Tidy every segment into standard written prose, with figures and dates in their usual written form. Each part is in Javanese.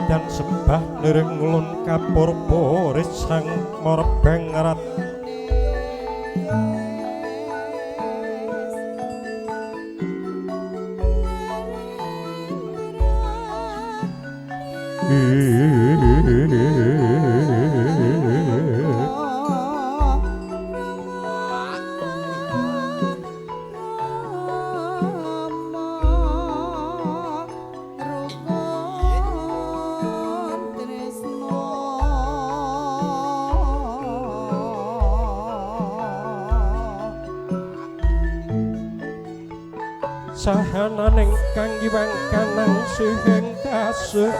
Dan sembah niring ulun kapur sang morbeng rat. Sahananing kang iwang kanang sihing kasih.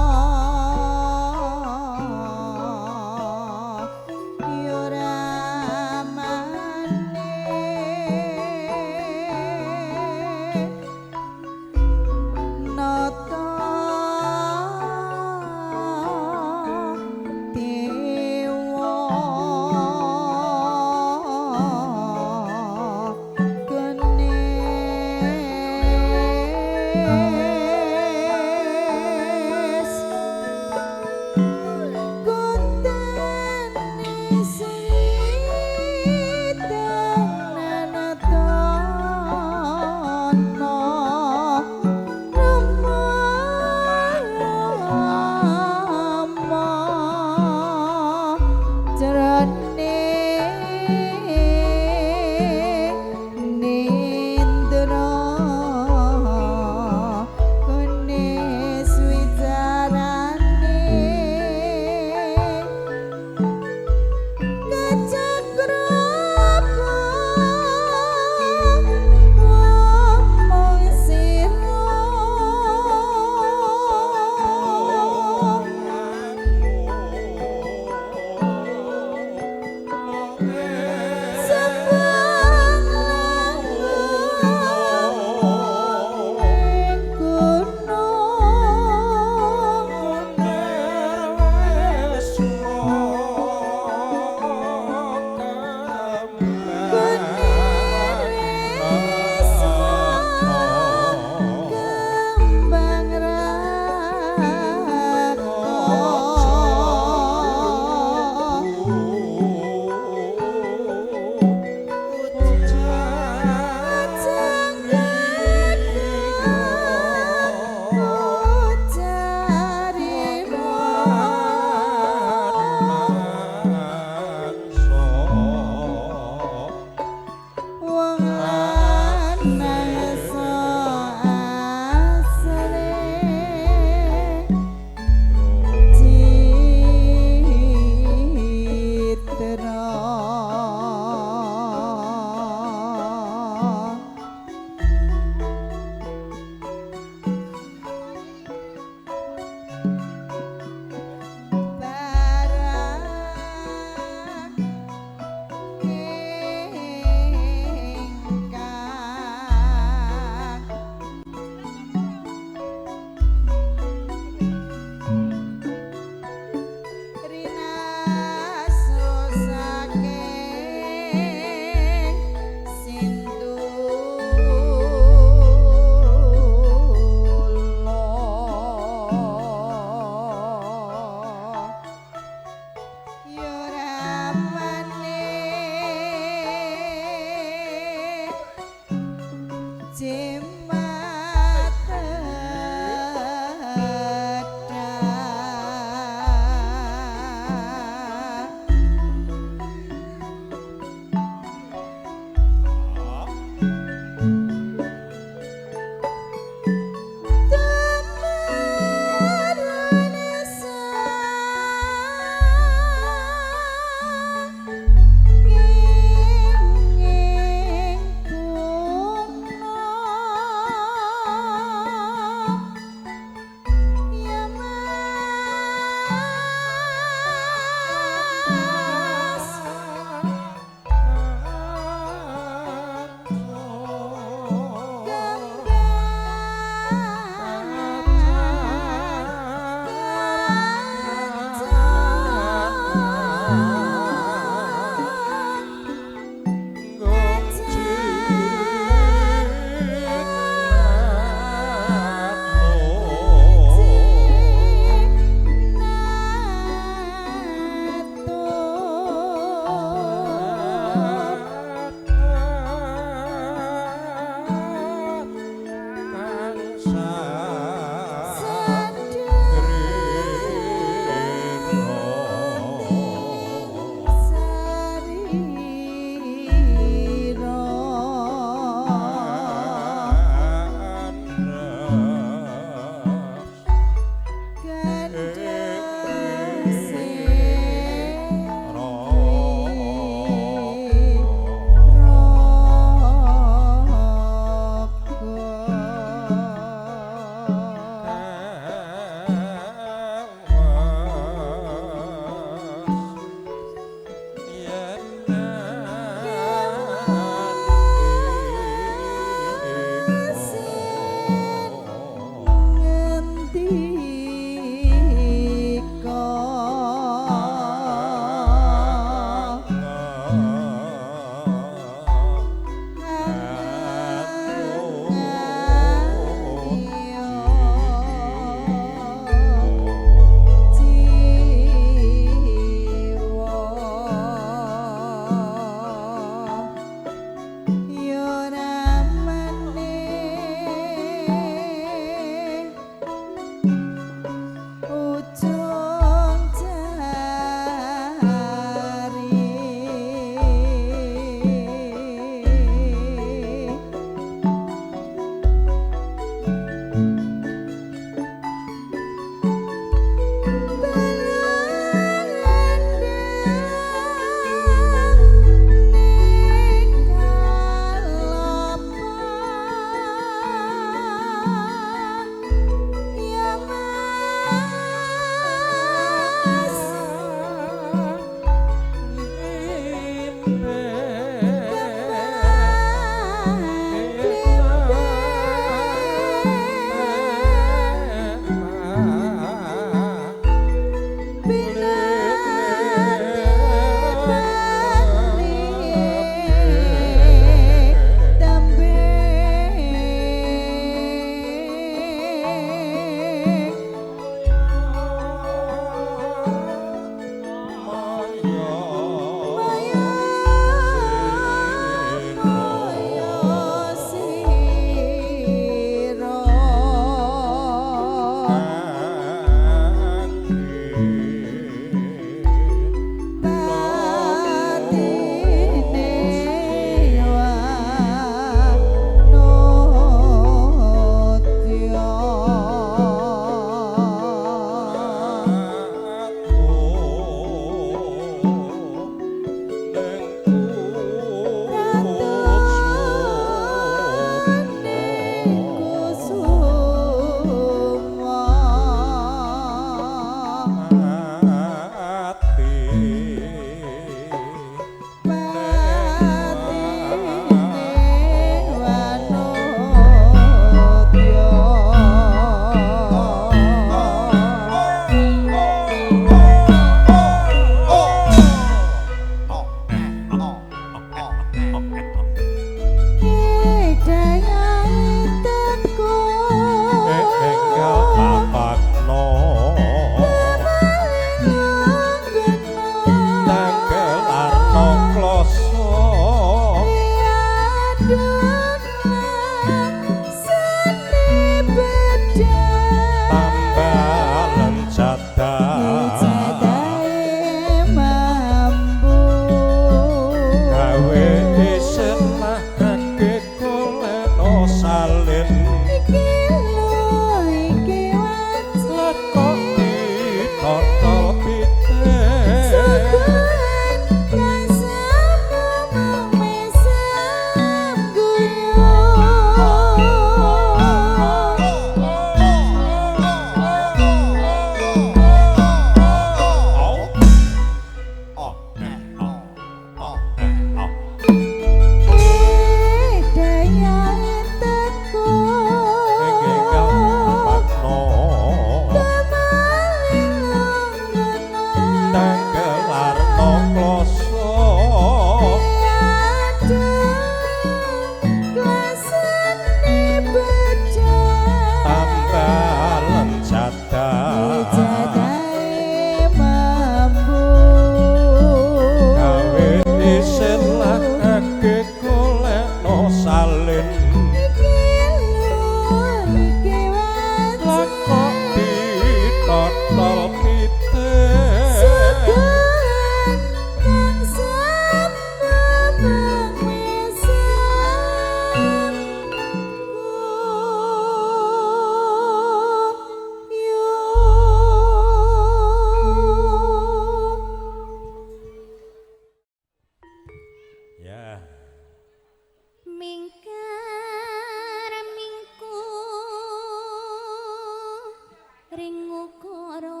ring ukara.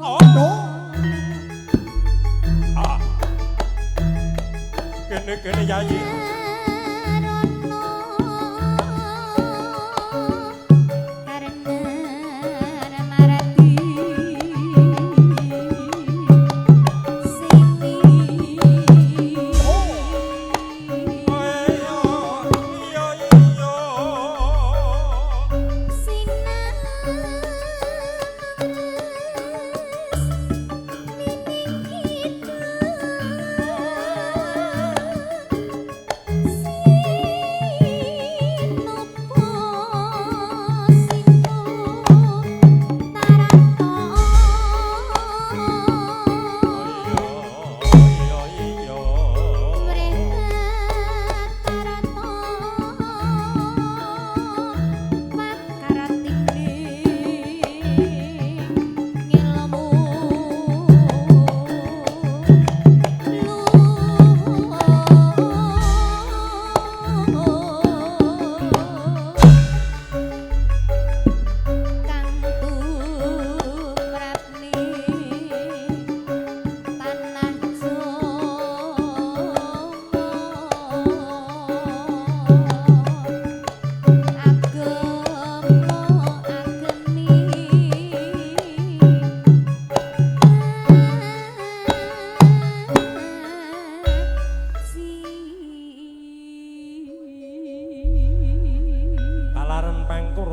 Aduh. Ah. Kene-kene yayi.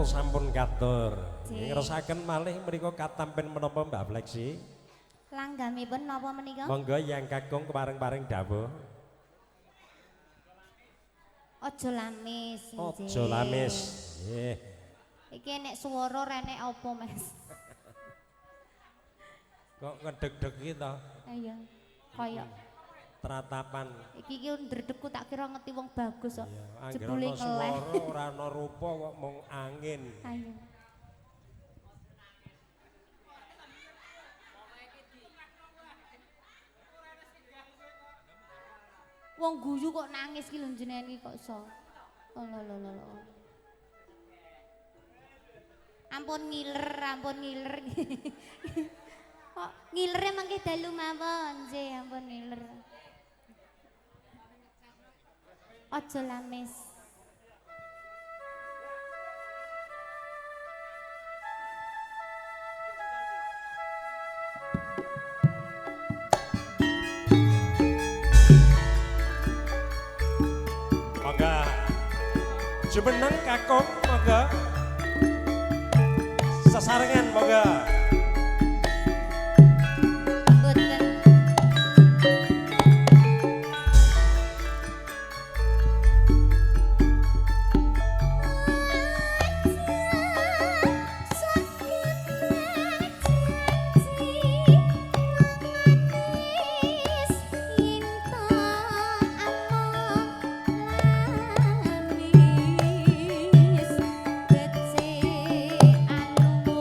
Sampun katur. Ngersakaken malih mriku katampen menapa Mbak Fleksi? Langgamipun napa menika? Monggo yang kakung kepareng-pareng dawuh. Aja lamis. Aja lamis. Nggih. Iki nek swara renek apa, Mas? Kok ngedeg-degi to? Iya. Kaya tratapan. Iki ki ndredegku tak kira ngerti wong bagus kok. Jebule ngeleh. Swara ora ana rupa kok mung angin. Ayo. Wong guyu kok nangis ki lho jenengan iki kok iso. Lho lho lho lho. Ampun ngiler, ampun ngiler. Kok ngilere mangke dalu mawon, nggih, ampun ngiler. Aja lamis. Monggo. Jumeneng kakung monggo. Sesarengan monggo. Becik anu.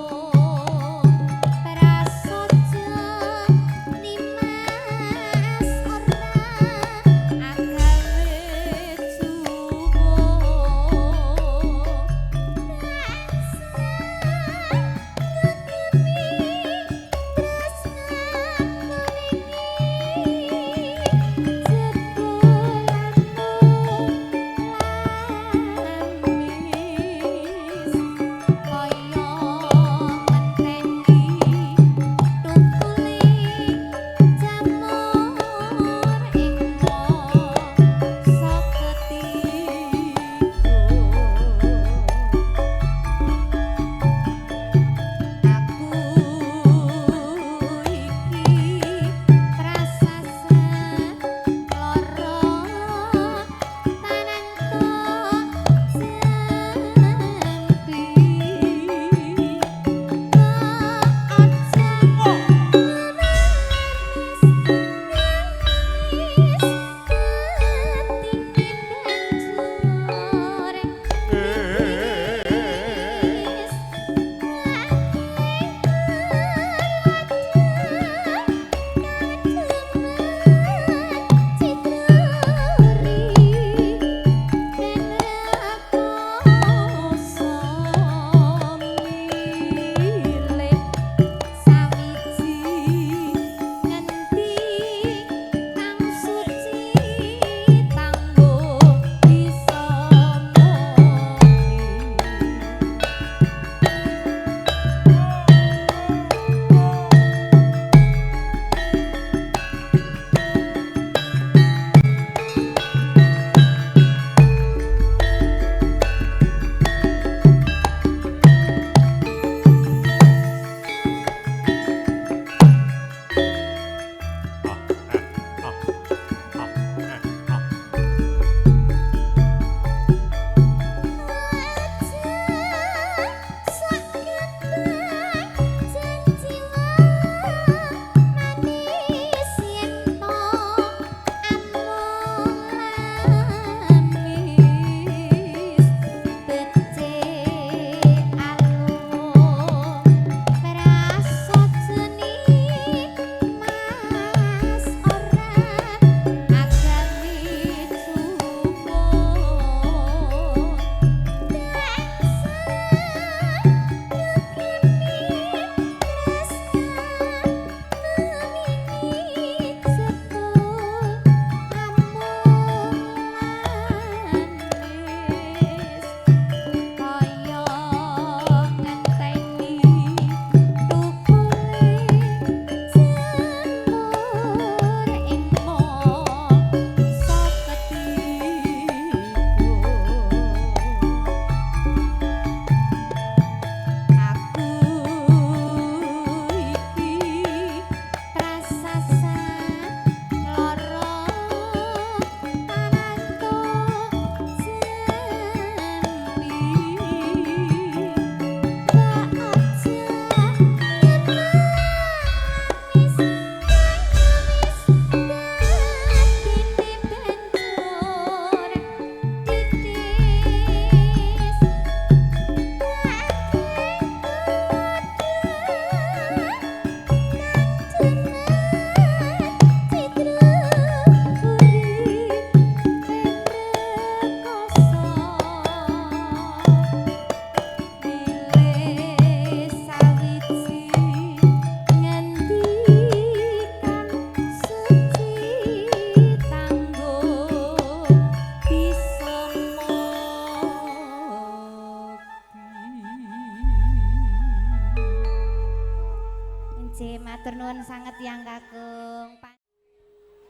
Nggih, matur nuwun sanget yang kakung.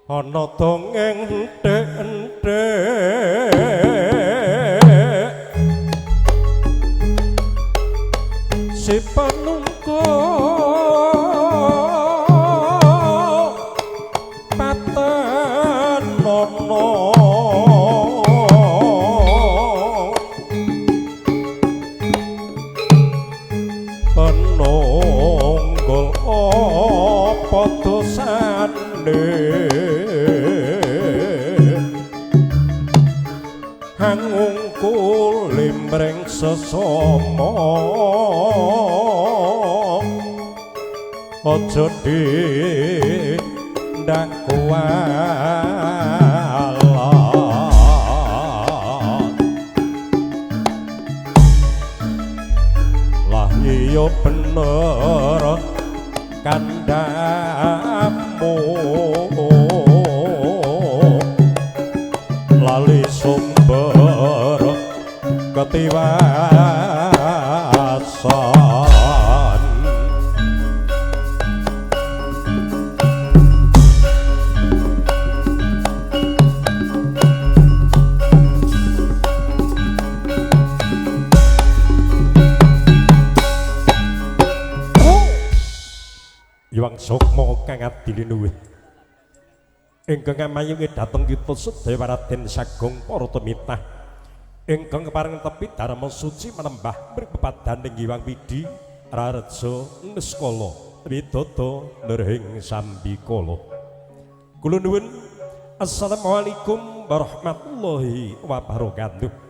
Ana dongeng enthek-enthek si panungko patenono penunggul apa dosane hangungkul limreng sesama aja dindak kualat lah iya bener kandhamu lali sumber ketiwasan. Hyang Sukma kang adilinuwih ingkang ngamayungi dhateng kita sedaya Raden Sagung para tumitah ingkang kepareng tepi dharma suci manembah mring pepadaning Hyang Widhi Rareja Niskala Widodo Nurhing Sambikala. Kula nuwun assalamualaikum warahmatullahi wabarakatuh.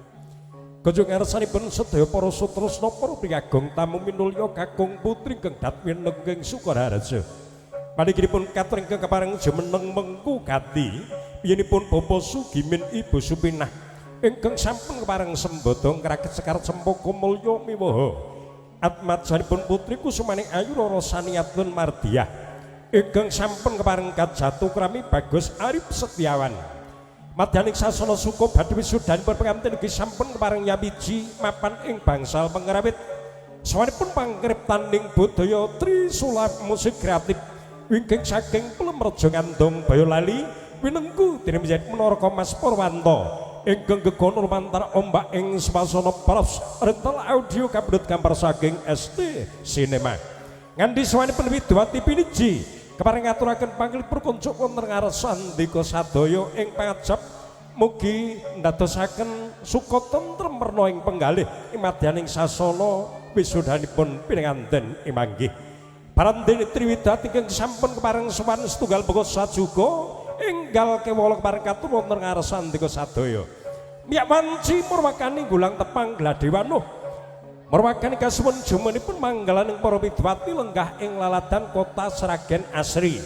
Kunjung ngarsanipun sedaya para sutresna para piyagong tamu minulya kakung putri ingkang datwi nenggeng Sukoharjo. Panikinipun katur ingkang kepareng jumeneng mengku gati yenipun Bapak Sugimin Ibu Supinah ingkang sampun kepareng sembodo ngraket sekar cempaka mulya miwaha. Atmajanipun putri kusumaning ayu Rara Saniatun Mardiah ingkang sampun kepareng kajatu krami Bagus Arif Setiawan. Madyaning sasana suka badhe wisudanipun pengantin ugi sampun kepareng nyawiji mapan ing bangsal pengrawit. Sawanipun pangriptaning budaya Trisula musik kreatif wingking saking Plemrejo Ngandong Boyolali winengku dening Menara Mas Purwanto ingkang gegono lumantar ombak ing swasana props rental audio kabudut gambar saking ST Cinema. Nganti sawanipun Widowati Piniji kepareng ngaturaken panglipur kunjuk wonten ngarsa ndika sadaya ing pangajap mugi ndadosaken suka tentrem werna ing penggalih ing madyaning sasana wisudanipun pinanganten ing manggih. Parandene Triwidati ingkang sampun kepareng sowan setunggal baka sajuga enggal kewala kepareng katur wonten ngarsa ndika sadaya. Miyak wanci murwakani gulang tepang gladewanuh murwakani kasuwun jumenipun manggalaning para widwati lenggah ing laladan kota Sragen Asri.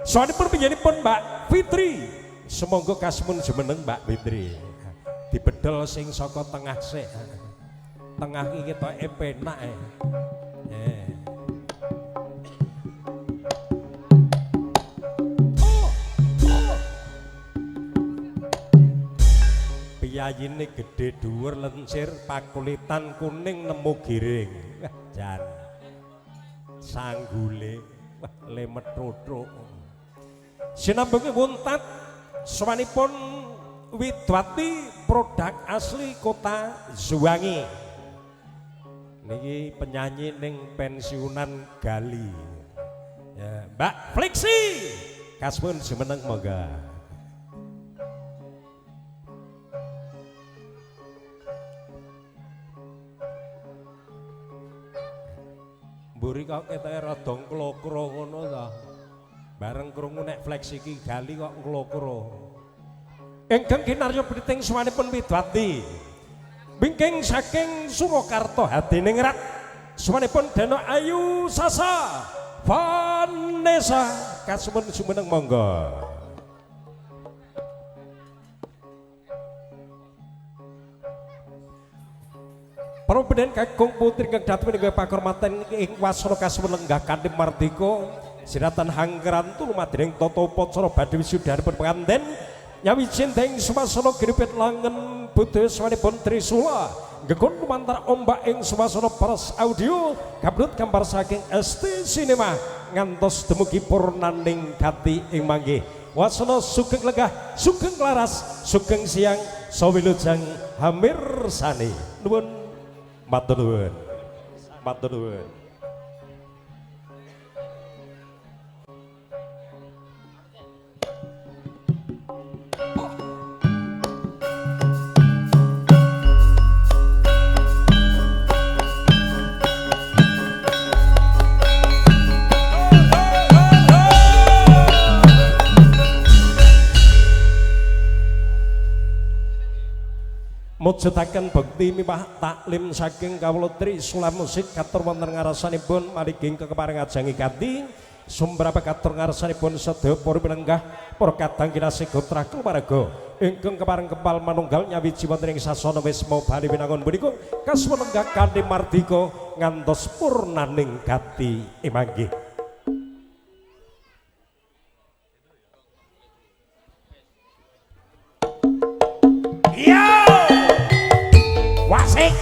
Sowanipun panjenenganipun Mbak Fitri. Sumangga kasuwun jumeneng Mbak Fitri. Dibedel sing saka tengah sik. Tengah iki ketoke penak. Piyayine gedhe dhuwur lencir pakulitan kuning nemu giring. Wah jan. Sanggule wah lemetrutruk. Sinambunge wuntat sowanipun Widwati produk asli kota Zuwangi. Niki penyanyi ning pensiunan Gali. Ya, Mbak Flexi. Kasuwun jumeneng monggo. Mburi kok ketoke rada nglokro ngono ta. Bareng krungu nek Flexi iki Gali kok nglokro. Ingkang kinarya priting sowanipun Widwati. Wingking saking Surakarta Hadiningrat sowanipun Dena Ayu Sasa Vanessa kasuwun jumeneng monggo. Para peden kakung putri ingkang dhateng menika pakurmatan ing wasana kasuwun lenggah kanthi mardika siratan hangkerantu lumadyaning tata upacara badhe wisudanipun penganten Nyawiji ing swasana gripit langen budaya swanipun Trisula gegon lumantar ombak ing swasana Pers Audio kabrut gambar saking ST Cinema ngantos dumugi purnaning gati ing mangke. Wasana sugeng legah, sugeng laras, sugeng siang, sawilujeng hamirsani. Nuwun matur nuwun. Matur nuwun. Mujudaken bekti miwah taklim saking kawula Trisula Musik katur wonten ngarsanipun margi kepareng ajangi gati sumrambah katur ngarsanipun sedaya para pilenggah para kadang kinasih gotra keluarga ingkang kepareng kepal manunggal nyawiji wonten ing sasana wisma Bali Winangun punika kasuwun lenggah kanthi mardika ngantos purnaning gati imanggih. Wasik.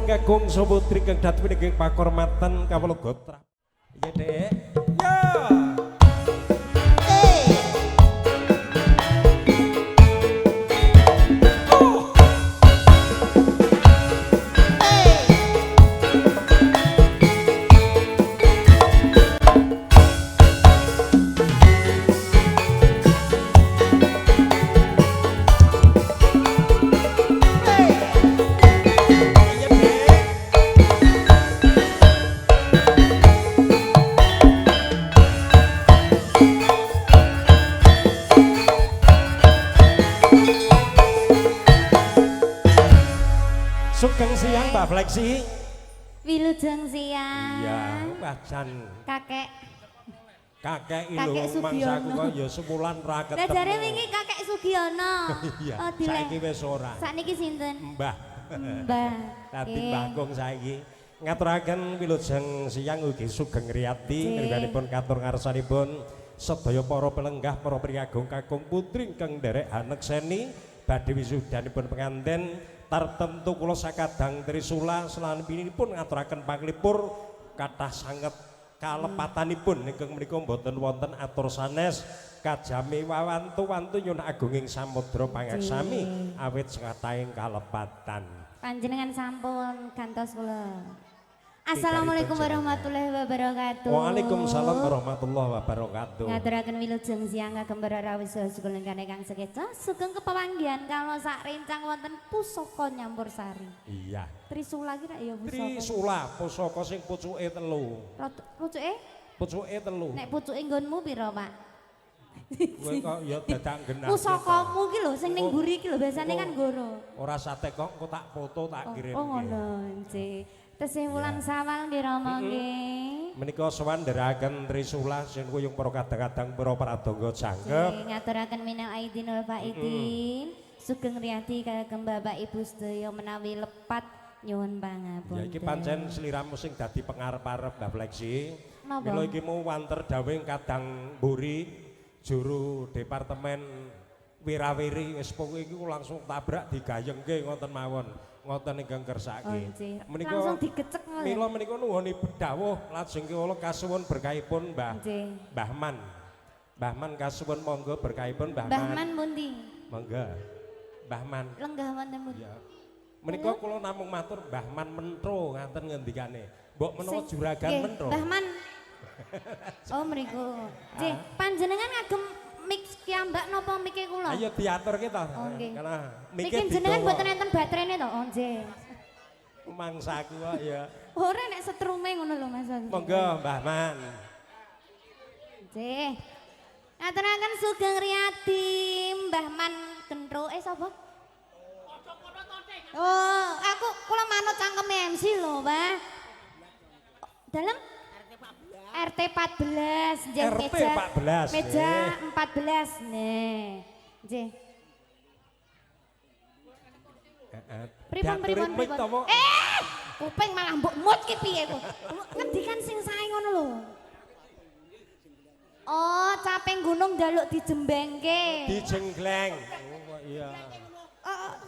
kakung saha putri ingkang dhateng ing pakurmatan kawula gotra. Iya, Dek. Ya. Sugeng siang Mbak Fleksi. Wilujeng siang. Iya, wajan. Kakek. Kakek lho mangsaku kok ya sebulan ra ketemu. Lah jare wingi kakek Sugiono. Iya, oh, saiki wis ora. Sakniki sinten? Mbah. Mbah. Dadi Mbah Kung saiki. Ngaturaken wilujeng siang ugi sugeng riyati ngriwanipun katur ngarsanipun sedaya para pelenggah, para priyagung kakung putri ingkang nderek hanekseni badhe wisudanipun penganten. Tartemtu kula sakadang trisula selanipun ngaturaken panglipur kathah sanget kalepatanipun ingkang menika mboten wonten atur sanes kajami wawantu-wantu nyuwun agunging samudra pangaksami awit sekathahing kalepatan. Panjenengan sampun gantos kula. Assalamualaikum warahmatullahi wabarakatuh. Waalaikumsalam warahmatullahi wabarakatuh. Ngaturaken wilujeng siang kagem para rawuh sugeng ingkang sekeca sugeng kepepanggihan kawula sak rencang wonten pusaka nyampur sari. Iya. Trisula ki rak ya pusaka. Trisula pusaka sing pucuke telu. Pucuke? Pucuke telu. Nek pucuke nggonmu pira, Pak? Kowe kok ya dadak genah. Pusakamu ki lho sing ning mburi ki lho biasane kan goro. Ora sate kok engko tak foto tak kirim. Oh ngono, nggih. Tesih wulan Sawal nggih Rama nggih. Menika sowan ndherekaken Trisula sing kuyung para kadang-kadang para pradangga jangkep. Nggih, ngaturaken minal aidin wal faidin. Sugeng riyadi kagem Bapak Ibu sedaya menawi lepat nyuwun pangapunten. Ya iki pancen sliramu sing dadi pengarep-arep Mbak Fleksi. Mila iki mau wanter dawuh kadang mburi juru departemen wirawiri wis pokoke iki langsung tabrak digayengke ngoten mawon. Ngoten ingkang kersake. Menika langsung digecek ngoten. Mila menika nuwuni dawuh lajeng kula kasuwun berkahipun Mbah. Mbah Man. Mbah Man kasuwun monggo berkahipun Mbah Man. Mbah Man pundi? Monggo. Mbah Man. Lenggah wonten pundi? Ya. Menika kula namung matur Mbah Man mentro ngaten ngendikane. Mbok menawa juragan mentro. Mbah Man. Oh mriku. Nggih, panjenengan ngagem mik kiambak napa mike kula? Ayo diaturke to. Oh, nggih. Mike jenengan mboten enten baterene to? Oh nggih. Mangsaku kok ya. Ora nek setrume ngono lho Mas. Monggo Mbah Man. Nggih. Ngaturaken sugeng riyadi Mbah Man Gentro sapa? Oh, aku kula manut cangkeme MC lho, Mbah. Dalem RT 14, nggih, RT 14. Meja 14 nih. Nggih. Pripun pripun pripun. Kuping malah mbok mut ki piye kok. Ngendikan sing sae ngono lho. Oh, caping gunung njaluk dijembengke. Dijenggleng. Oh iya.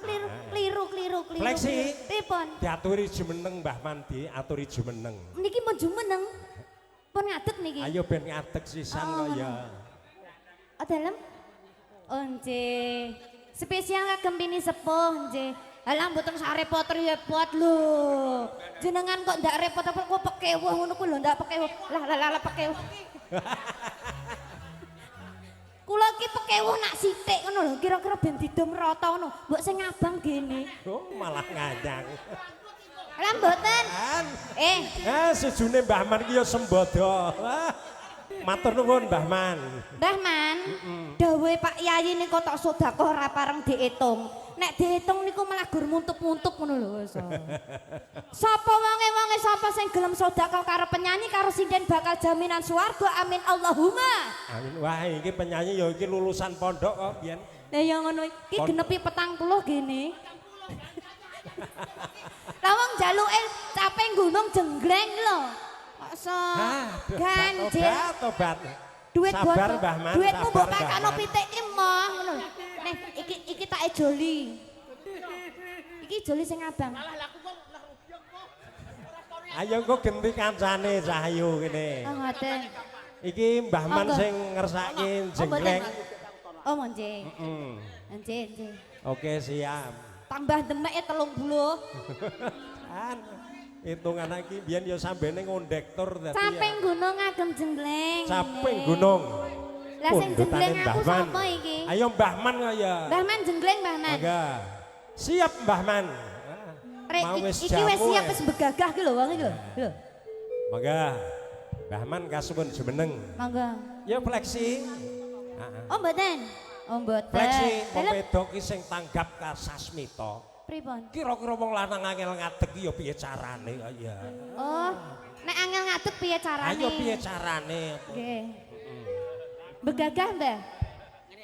Kliru kliru kliru kliru. Fleksi. Pripun? Diaturi jumeneng Mbah Man, diaturi jumeneng. Niki mun jumeneng. Pun ngadeg niki. Ayo ben ngadeg sisan kok ya. Oh dalem? Oh nggih. Spesial kagem pini sepuh nggih. Halah mboten sak repot repot lho. Jenengan kok ndak repot apa kok pekewuh ngono ku lho ndak pekewuh. Lah lah lah pekewuh. Kula iki pekewuh nak sithik ngono lho, kira-kira ben didum rata ngono. Mbok sing abang gene. Oh malah nganyang. Lah mboten. Sejune Mbah Man iki ya sembodo. Matur nuwun Mbah Man. Mbah Man, dawuhe Pak Yayi niku tok sedekah ora pareng diitung. Nek diitung niku malah gur muntuk-muntuk ngono lho. Sapa wonge-wonge sapa sing gelem sedekah karo penyanyi karo sinden bakal jaminan swarga. Amin Allahumma. Amin. Wah, iki penyanyi ya iki lulusan pondok kok biyen. Lah ya ngono iki genepi 40 gene. Lah wong jaluke caping gunung jenggleng lho. Kok so ganjil. Tobat. Duit sabar Mbah Man. Duitmu mbok pakakno pitik ki moh ngono lho. Neh iki tak ejoli. Iki joli sing abang. Ayo engko genti kancane Cahyu kene. Oh ngoten. Iki Mbah Man Monggo. sing ngersake Oh, mboten. jengleng. Oh nggih. Heeh. Nggih, nggih. Oke, siap. Tambah demeke 30. An hitungan iki biyen ya sambene ngondektur dadi. Caping gunung ngagem jengleng. Caping gunung. Lah sing Pundutane jengleng Mbah aku Man. sapa iki? Ayo Mbah Man kaya. Mbah Man jengleng Mbah Man. Mangga. Siap Mbah Man. Rek, Mau wis iki wis jamu, siap eh. wis begagah ki lho wong iki lho. Lho, Mangga. Mbah Man kasuwun jumeneng. monggo. Ya fleksi. Heeh. Oh mboten. Oh mboten. Fleksi wong Dalem wedok ki sing tanggap kasasmita. pripun? Kira-kira wong lanang angel ngadeg ki ya piye carane kaya. Oh, nek angel ngadeg piye carane? Ayo piye carane? Nggih. Begagah, Mbah.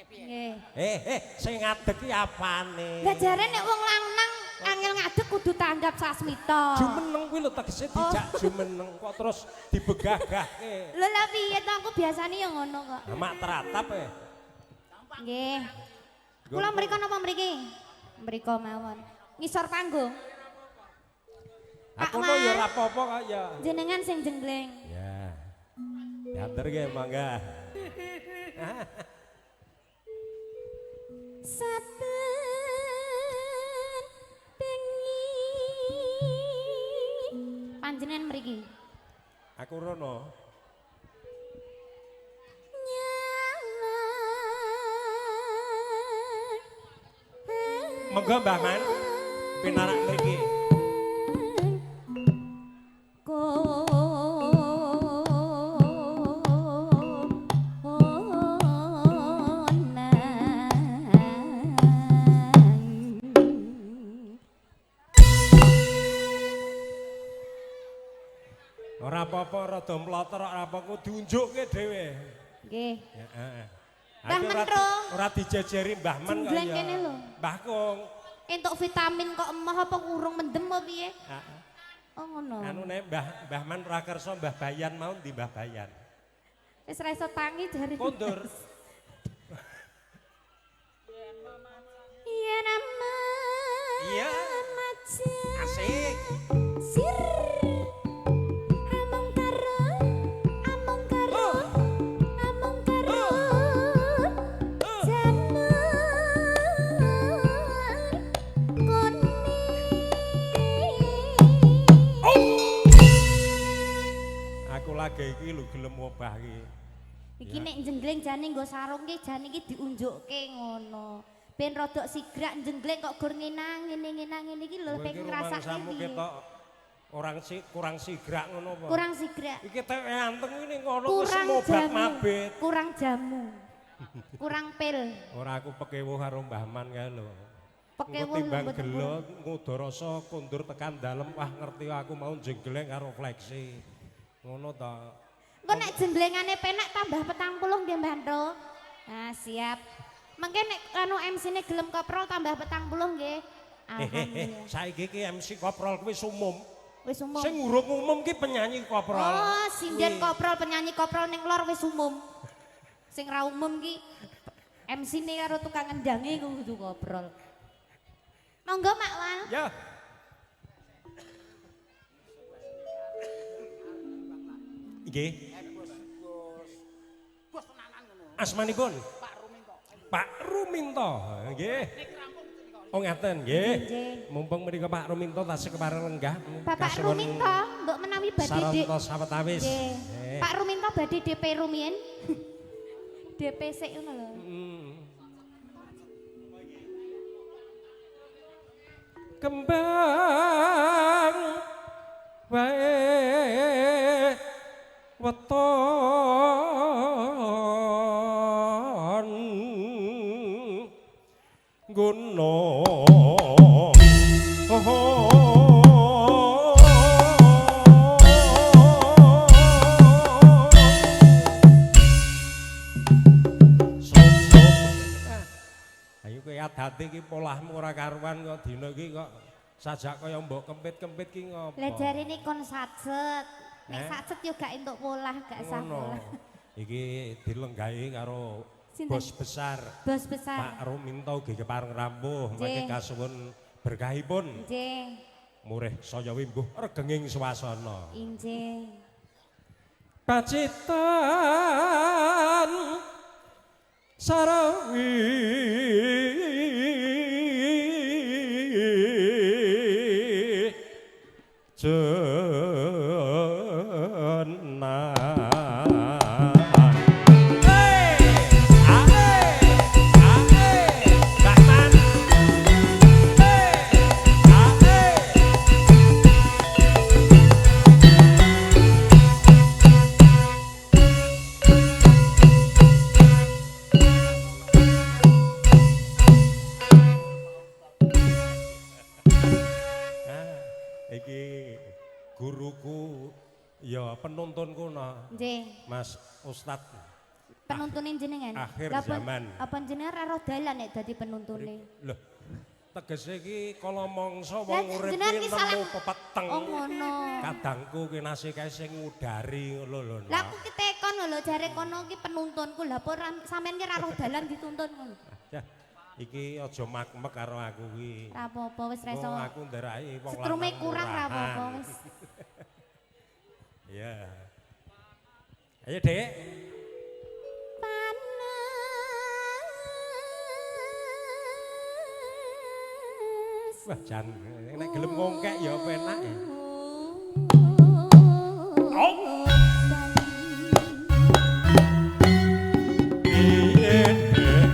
Nggih. Sing ngadeg ki apane? Lah jare nek wong lanang angel ngadeg kudu tanggap sasmita. Jumeneng kuwi lho tegese dijak jumeneng kok terus dibegagahke. Lho lah piye to aku biasane ya ngono kok. Lah mak teratap e. Nggih. Kula mriko napa mriki? Mriko mawon. Ngisor panggung. Pak Aku no ya Man. ora apa-apa kok ya. Jenengan sing jengleng. Ya. Diaturke mangga. Saben bengi. Panjenengan mriki. Aku rono. Nyawang. Monggo Mbah Man. Pinarak mriki. Konang. Ora apa-apa rada mlotor ora apa-apa diunjukke dhewe. Nggih. Heeh. Mbah Mentro. Ora dijejeri Mbah Man kok Jenggleng ya. kene lho. Mbah Kung. Entuk vitamin kok emoh apa urung mendem apa piye? Heeh. Oh ngono. Anu nek Mbah Man ora kersa Mbah Bayan mau ndi Mbah Bayan. Wis ra iso tangi jare. Kondur. Yen aman. Iya. Maja. Asik. Sir. Among karo. Among karo. Among karo. Janur kuning. Aku lagi iki lho gelem obah iki. Iki nek jenggleng jane nggo sarung ki jane iki diunjukke ngono. Ben rodok sigrak jenggleng kok gur ngenang ngene ngenang ngene iki lho Kowe iki pengen ngrasake rumangsamu piye. ketok orang si kurang sigrak ngono apa? Kurang sigrak. Iki tek anteng ini ngono wis Kurang mobat jamu. mabit. Kurang jamu. Kurang pil. Ora aku pekewuh karo Mbah Man kae lho. Pekewuh Engko timbang mboten gelo ngudarasa kondur tekan dalem wah ngerti aku mau jenggleng karo fleksi. Ngono ta. Engko nek jenglengane penak tambah 40 nggih Mbah Ndro. Nah, siap. Mengke nek anu MC-ne gelem koprol tambah 40 nggih. Alhamdulillah. Saiki ki MC koprol kuwi wis umum. Wis umum. Sing urung umum ki penyanyi koprol. Oh, sinden koprol, penyanyi koprol ning lor wis umum. Sing ra umum ki MC-ne karo tukang ngendange ku kudu koprol. Monggo Mak Wal. Ya. Nggih. Asmanipun? Pak Ruminto. Nggih. Oh ngaten nggih. Nggih. Mumpung menika Pak Ruminto tasih kepareng lenggah. Bapak kasuwun Ruminto, mbok menawi badhe D. Saranta sawetawis. Nggih. Nggih. Pak Ruminto badhe DP rumiyin. DP sik ngono lho. Kembang wae weton gunung. Ayo kowe adate iki polahmu ora karuan kok dina iki kok sajak kaya mbok kempit-kempit ki ngopo. Lah jarene kon satset. Nek Eh? satset yo gak entuk polah, gak sah Ngono. polah. Iki dilenggahi karo Sinten? bos besar Bos besar. Pak Ruminto ugi kepareng rawuh mangke Nggih. kasuwun berkahipun. Nggih. Murih saya wimbuh regenging swasana. Injih. Pacitan sarawi jenang. Hey, ae, ae, Bahman. Hey, ae. Ah, iki guruku ya penuntunku no. Nggih. Mas Ustad. Penuntune jenengan. Akhir Lah, zaman. Apa jenengan ra roh dalan nek dadi penuntune? Loh, tegese iki kala mangsa Lah, wong urip jenengan ki ki salah. nemu pepeteng. Oh ngono. Kadangku ki nasi kae sing ngudari ngono lho. Lah aku ki tekon lho jare kono ki penuntunku. Lah apa sampean ki ra roh dalan dituntun ngono. Ya, iki aja makmek karo aku ki. Ra apa-apa wis ra iso. Wong aku nderaki wong Setrume lanang kurang ra apa-apa murahan. wis. Iya. Ayo, Dek. Panas. Wah, jan nek gelem ngongkek ya penak ya. Oh. Piye Dek?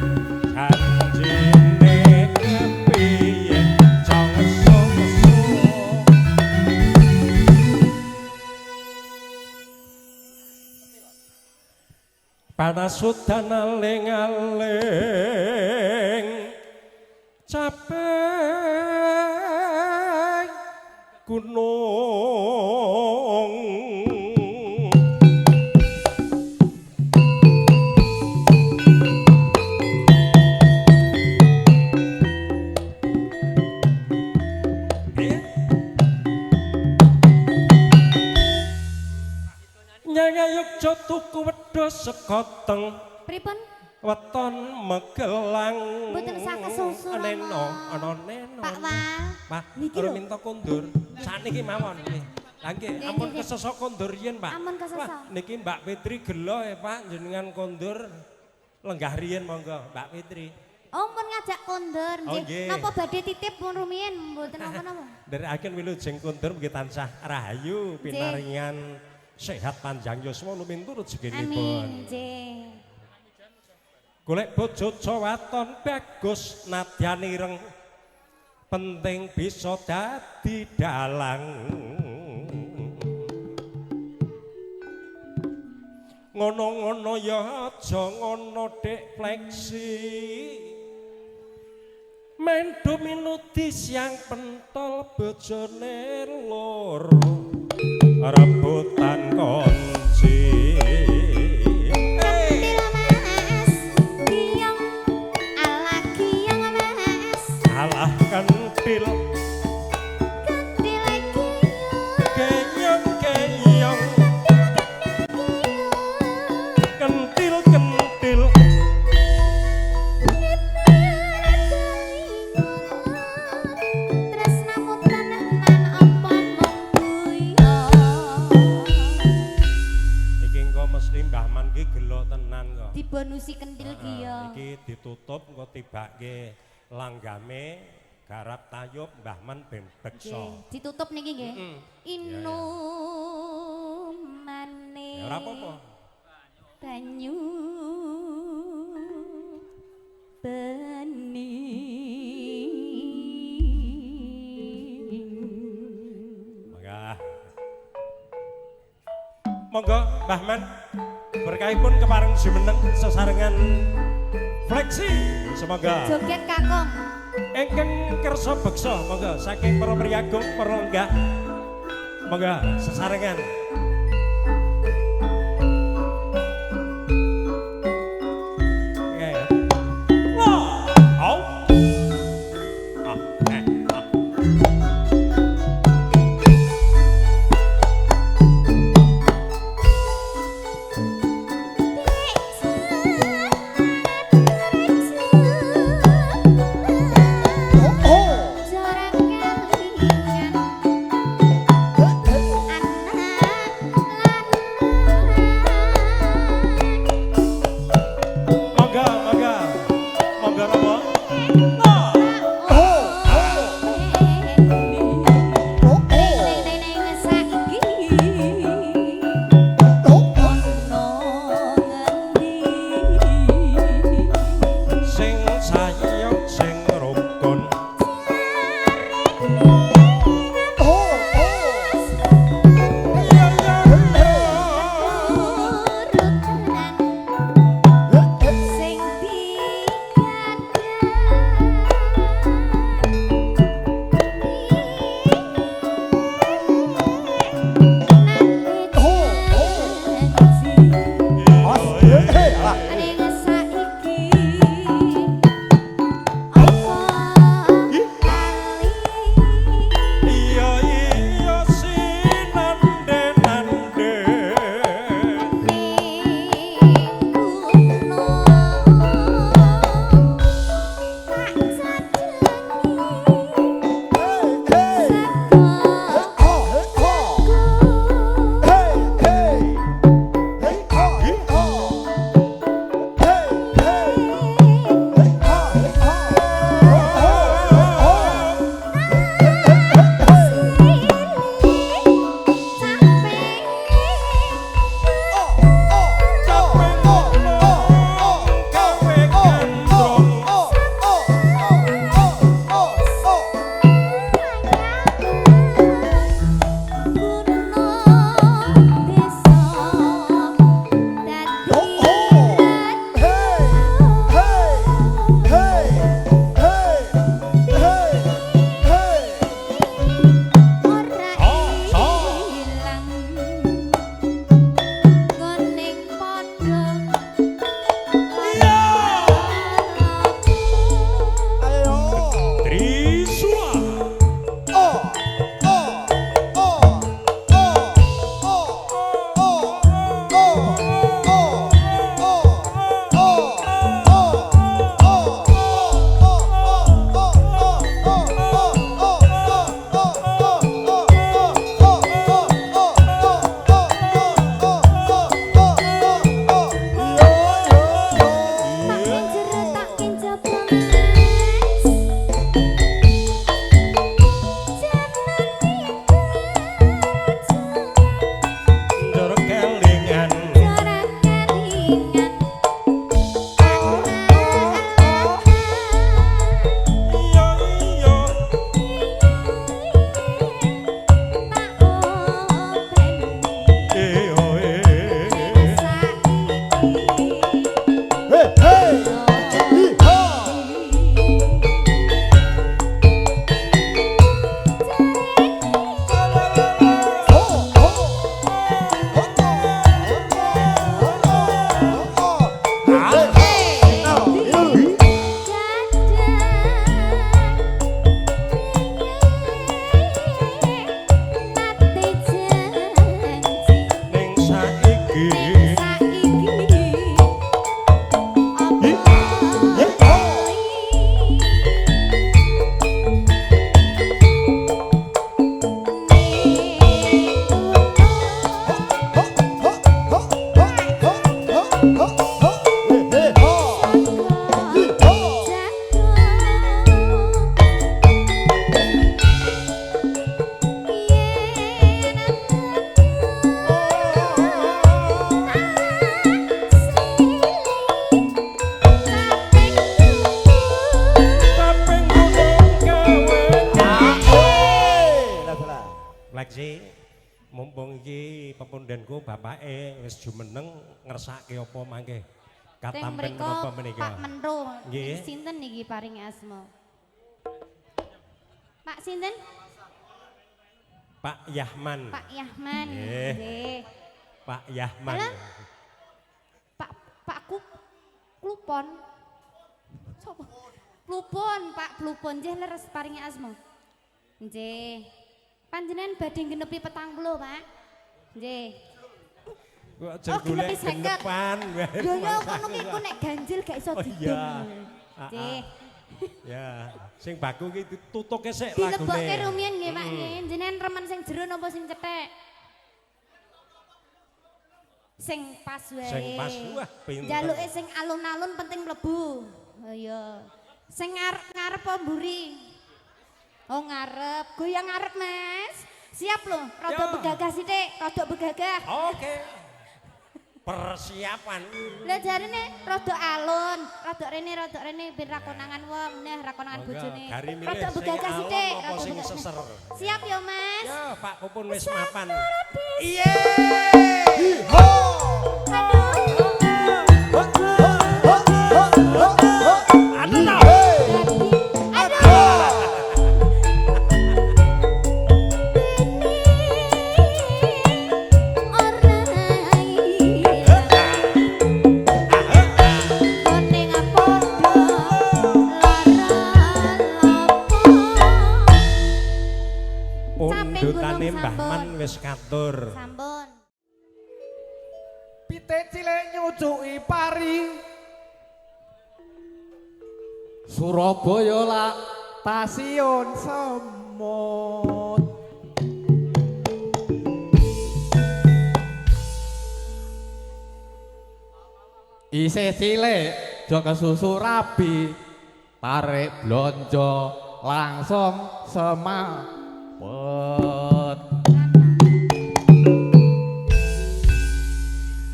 Janjine kepiye? Jong nesu-nesu. Panas udan aling-aling capek gunung. Nyangayuk tuku wedhus sekoteng Pripun? Weton Magelang. Mboten sah kesusu, Rama. Neno, ana neno. Pak Wal. Pak, Niki ora lho. minta kondur. Sakniki mawon nggih. Lah nggih, Nggih, ampun nggih. kesesok kondur riyen, Pak. Ampun kesesok. Wah, niki Mbak Fitri gelo ya, Pak, jenengan kondur lenggah riyen monggo, Mbak Fitri. Oh, pun ngajak kondur Oh, nggih. nggih. Napa badhe titip pun rumiyin mboten napa-napa. Nderekaken wilujeng kondur mugi tansah rahayu pinaringan sehat panjang yuswa lumintu rezekinipun. Amin, nggih. Golek bojo waton bagus nadyan ireng penting bisa dadi dalang. Ngono-ngono ya aja ngono Dek Fleksi. Mendo minuti siang pentol bojone loro rebutan kunci. Kentil Mas, giyong ala giyong Mas. Alah kentil Kentil giyong. Keyong keyong kentil kentil Tresnamu tenan apa mung guyon. Iki engko mesti Mbah Man ki gelo tenan kok. Dibonusi kentil giyong. Iki ditutup engko tibake langgame garap tayub Mbah Man ben beksa. Nggih, ditutup niki nggih. Inumane. Ya ora apa-apa. Banyu bening. Mangga. Monggo Mbah Man berkahipun kepareng jumeneng sesarengan Fleksi. Semoga Joget kakung. ingkang kersa beksa monggo saking para priyagung para lenggah. Monggo sesarengan. Oke. Wah, au. Ah, eh, ah. Oh. Jarang kelingan. sayok sing rukun. Mumpung iki pepundenku bapake wis jumeneng ngersake apa mangke katampen menapa menika Pak Mentro. Sinten niki paring asma? Pak sinten? Pak Yahman. Pak Yahman. Nggih. Pak Yahman. Pak Pak Klupon. Sapa? Plupon, Pak Plupon nggih leres paring asma. Nggih. Panjenengan badhe genepi 40, Pak. Nggih. Kok aja golek genepan. Yo yo kono ki ku nek ganjil gak iso didum. Nggih. Ya, sing baku ki ditutuke sik lagune. Dilebokke rumiyin nggih, Pak nggih. Jenengan remen sing jero napa sing cethek? Sing pas wae. Sing pas, wah pinter. Jaluke sing alun-alun penting mlebu. Oh iya. Sing ngarep apa mburi? Oh ngarep, goyang ngarep Mas. Siap lho, rada begagah sithik, rada begagah. Oke. Persiapan. Lah jarine rada alun, rada rene ben ra konangan wong, nah ra konangan bojone. Rada begagah sithik, rada sing seser. Siap ya, Mas? Ya, Pak Pupun wis mapan. Iye. Ho. Pundutane Mbah Man wis katur. Sampun. Pitik cilik nyucuki pari. Surabaya lak stasiun semut. Isih cilik aja kesusu rabi, tarik blonjo langsung semaput.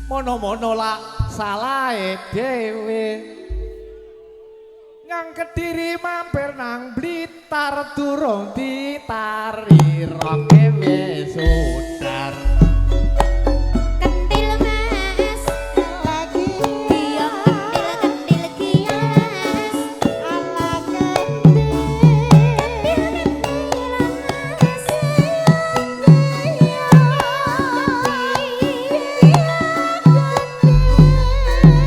Mono-mono lak salahe dhewe. Nang Kediri mampir nang Blitar durung ditari roke wis udar. Kentil Mas lagi iya kentil kias ala kentil kentil Mas.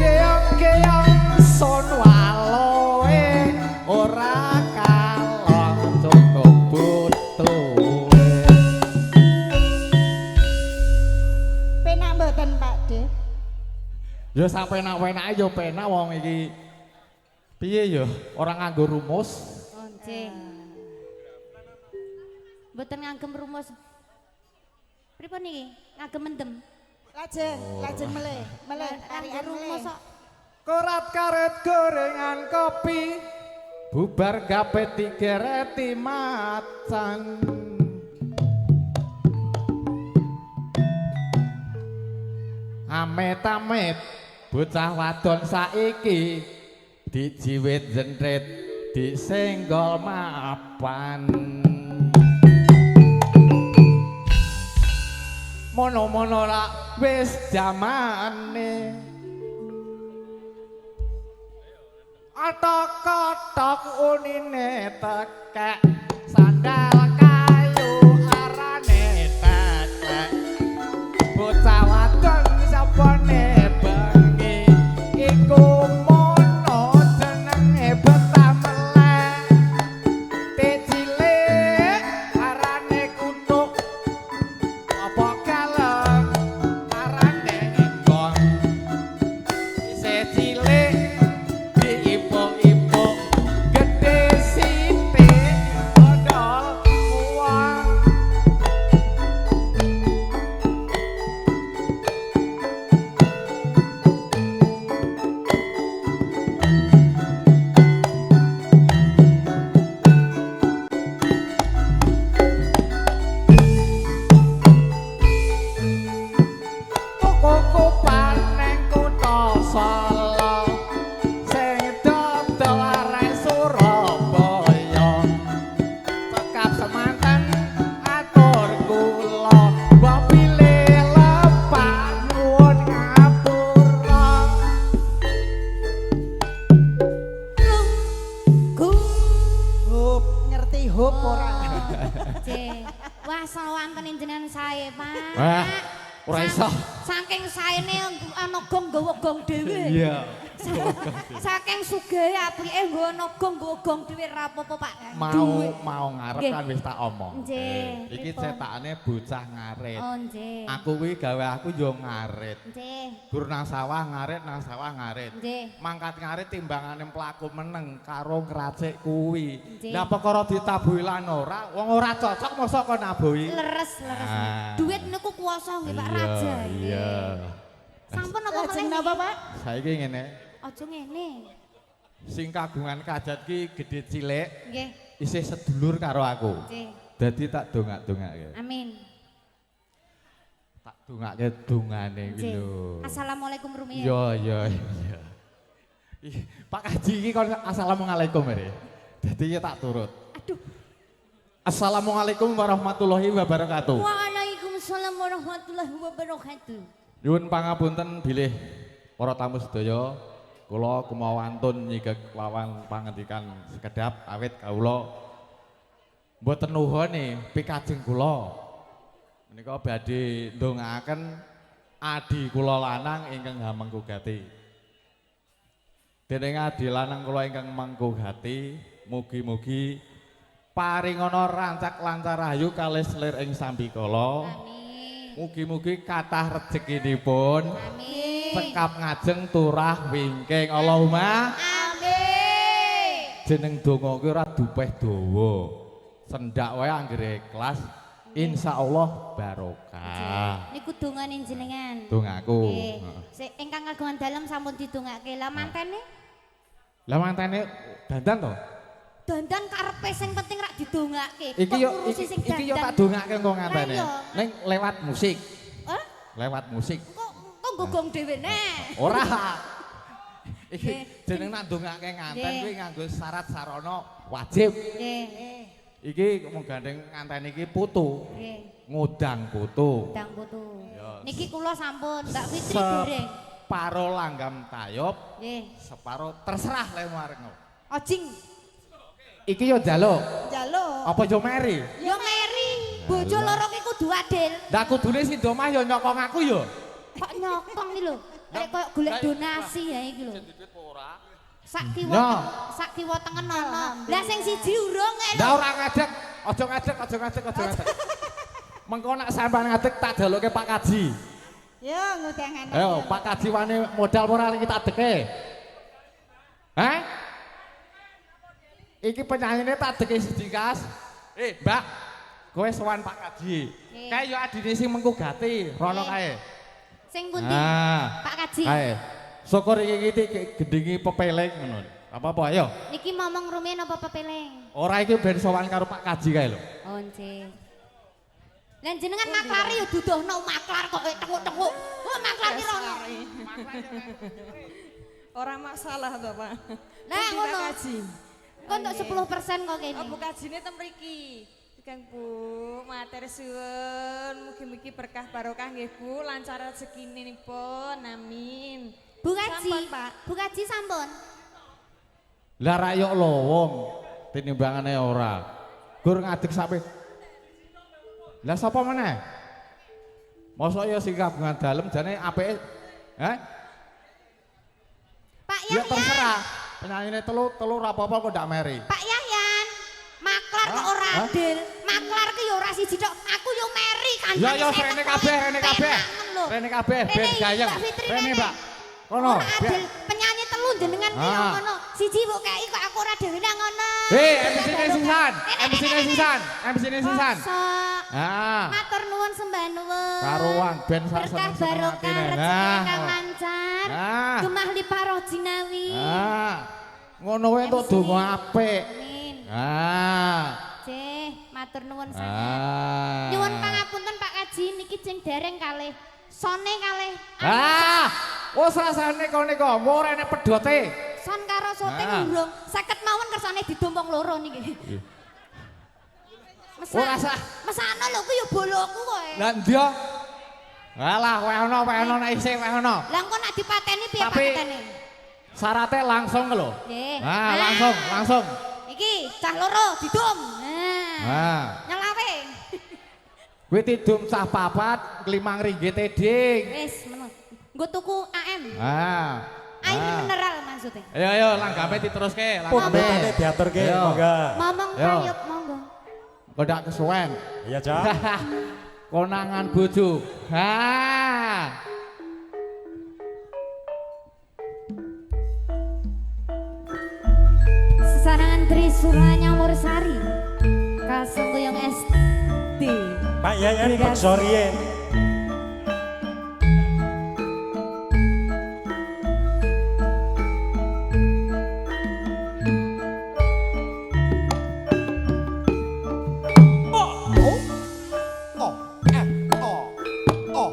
Keong-keong son waloe ora kalong cukup butuhe. Penak mboten Pak De? Ya sak penak-penake ya penak wong iki. Piye ya ora nganggo rumus. Oh nggih. Mboten ngagem rumus. Pripun niki? Ngagem mendem. Lajeng, lajeng melih, melih Nganggo tarikan rumus melih. kok. Korat karet gorengan kopi bubar gapet digereti macan. Amit-amit bocah wadon saiki dijiwit jentrit disenggol mapan. Mono-mono lak wis jamane. Atok-atok unine tekek sandal kayu arane teklek. Bocah wadon sapane bengi iku mono jenenge betah melek. Tecilik arane kutuk apa kaleng arane gong. Isih cilik diipuk-ipuk gedhe sithik odol uang. Tuku kupan nang kutha Solo sing dodol arek Surabaya. Cekap semanten atur kula mbok pilih lepak nyuwun ngapura. Gung. Hup, ngerti hup ora? Nggih. Wah, sawanten jenengan sae, Pak. Wah, ora iso. Saking saene ana gong nggawa gong dhewe. Iya. Saking sugihe apike nggawa ana gong nggawa gong dhewe ra apa-apa, Pak. Mau Duit. mau ngarep Nggih. kan wis tak omong. Nggih, Iki pripun? cetakane bocah ngarit. Oh, nggih. Aku kuwi gawe aku yo ngarit. Nggih. Gur nang sawah ngarit, nang sawah ngarit. Nggih. Mangkat ngarit timbangane mlaku meneng karo ngracik kuwi. Nggih. Lah perkara ditabuhi lan ora, wong ora cocok mosok kon nabuhi. Leres, leres. Ah. Duit niku kuwasa nggih Pak Raja. Iya. Sampun apa Lajeng meneh? napa Pak? Saiki ngene, Aja ngene. sing kagungan kajat ki gedhe cilik, Nggih. isih sedulur karo aku. Nggih. Dadi tak dongak-dongake. Amin. Tak dongake dongane kuwi lho. Assalamualaikum rumiyin. Iya iya iya. Pak Haji iki kon assalamualaikum rek. Dadi ya tak turut. Aduh. Assalamualaikum warahmatullahi wabarakatuh. Waalaikumsalam warahmatullahi wabarakatuh. Nyuwun pangapunten bilih para tamu sedaya, kula kumawantun nyigek wawan pangandikan sekedap awit kawula mboten nuhone pikajeng kula. Menika badhe ndongaaken adi kula lanang ingkang hamengku gati. Dening adi lanang kula ingkang mangku gati, mugi-mugi paringana rancak lancar rahayu kalih selir ing sambikala. Amin. Mugi-mugi kathah rezekinipun. Amin. Cekap ngajeng turah wingking. Allahumma amin. Jeneng donga kuwi ora dupeh dawa. Sendak wae anggere ikhlas, insyaallah barokah. Niku dongane jenengan. Dongaku. Nggih. Sik ingkang kagungan dalem sampun didongake. Lah mantene? Lah mantene dandan to? Dandan karepe sing penting rak didongake. Iki yo iki yo tak dongake engko ngantene. Ning lewat musik. Hah? Lewat musik. Kok kok nggogong dhewe neh. Ora. Iki jeneng nak ndongake nganten kuwi nganggo syarat sarana wajib. Nggih. Iki mung gandeng nganten iki putu. Nggih. Ngudang putu. Ngudang putu. Niki kula sampun, Mbak Fitri dereng. Separo langgam tayub. Nggih. Separo terserah le mareng. Ojing. Iki yo njaluk. Njaluk. Apa yo meri? Yo meri. Bojo loro ki kudu adil. Lah kudune sing domah yo nyokong aku yo. Kok nyokong iki lho? Nek koyo golek donasi ya iki lho. Sak kiwa sak kiwa tengen ana. Lah sing siji urung kok. Lah ora ngadeg, aja ngadeg, aja ngadeg, aja ngadeg. Mengko nek sampean ngadeg tak jaluke Pak Kaji. Yo ngundang anak. Ayo Pak Kaji wani modal ora iki tak deke. Hah? Iki penyanyine tak deke siji kas. Mbak, kowe sowan Pak Kaji. Kae yo adine sing mengku gati, rono kae. Sing pundi? Pak Kaji. Kae. Syukur iki iki gendingi pepeleng ngono. Apa-apa ayo. Niki momong rumiyin apa pepeleng? Ora iki ben sowan karo Pak Kaji kae lho. Oh nggih. Lah jenengan maklare yo dudohno maklar kok tenguk-tenguk. Oh maklar ki rono. Ora masalah to, Pak. Lah ngono. Kok entuk 10% kok kene. Oh Bu Kajine ten mriki. Kang Bu, matur suwun, mugi-mugi berkah barokah nggih Bu, lancar rezekinipun. Amin. Bu Kaji, sampun, Pak. Bu Kaji sampun. Lah ra yo lowong tinimbangane ora. Gur ngadeg sampe. Lah sapa meneh? Mosok ya sing kagungan dalem jane apike. Heh? Pak Yahyan. Ya terserah. Penyanyine telu ora apa-apa kok ndak meri. Pak Yahyan, maklar kok ora adil. Maklar ki ya ora siji tok. Aku yo meri kancane. Ya ya rene kabeh, rene kabeh. Rene kabeh ben gayeng. Rene, Mbak. Kono. Adil penyanyi telu jenengan ki yo ngono. Siji mbok kei kok aku ora dhewe nang ngono. Hei, MC-ne sisan. MC-ne sisan. MC-ne sisan. Ah. Matur nuwun sembah nuwun. Karuan ben sak seneng-seneng atine. Rezeki kang lancar. Gemah lipah roh jinawi. Ah. Ngono wae entuk donga apik. Amin. Ah. Cih, matur nuwun sanget. Nyuwun pangapunten Pak Kaji niki jeng dereng kalih. Sone kalih. Ah. Wes rasane kok nika, ora enek pedote. Son karo sote urung. 50 mawon kersane didompong loro niki. Ora sah. Mesakno lho ku ya boloku kowe. Lah ndi yo? Alah, weh ono, weh ono nek isih weh ono. Lah engko nek dipateni piye paketane? Syaratnya langsung lho. Nggih. Nah, langsung, langsung. Iki cah loro didum. Nah. Nyelawe. Kuwi didum cah papat 5 ringgit ding. Wis meneng. Nggo tuku AM. Ah. Air mineral maksudnya. Ayo ayo langgape diteruske, langgape. Pundutane diaturke, monggo. Momong payup monggo. Kok ndak kesuwen. Iya, Cak. Konangan bojo. Ha. Sesarangan Trisula Nyamursari. Kasengkuyung SD. Pak Yayan beksa riyen. O, O, F, O, O.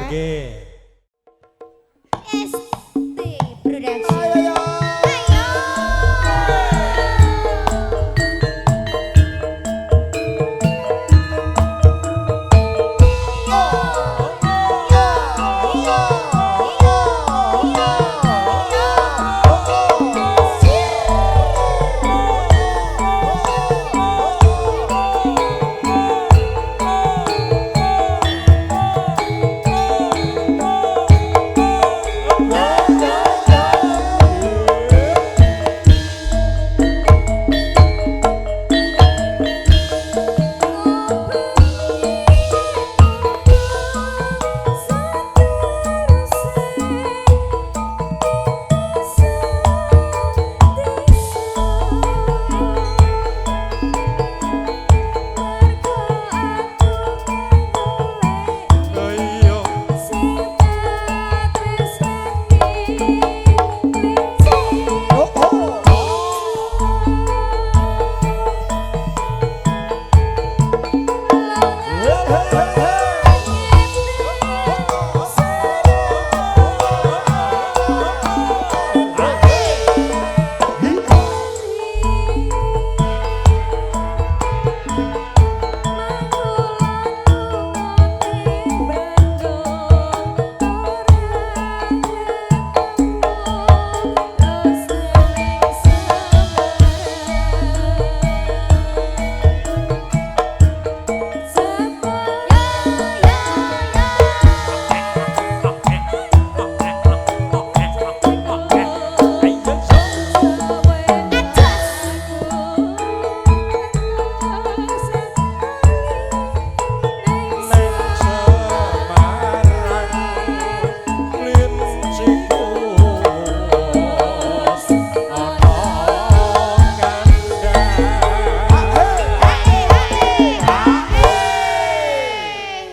Nggih. ST Production. Ayo.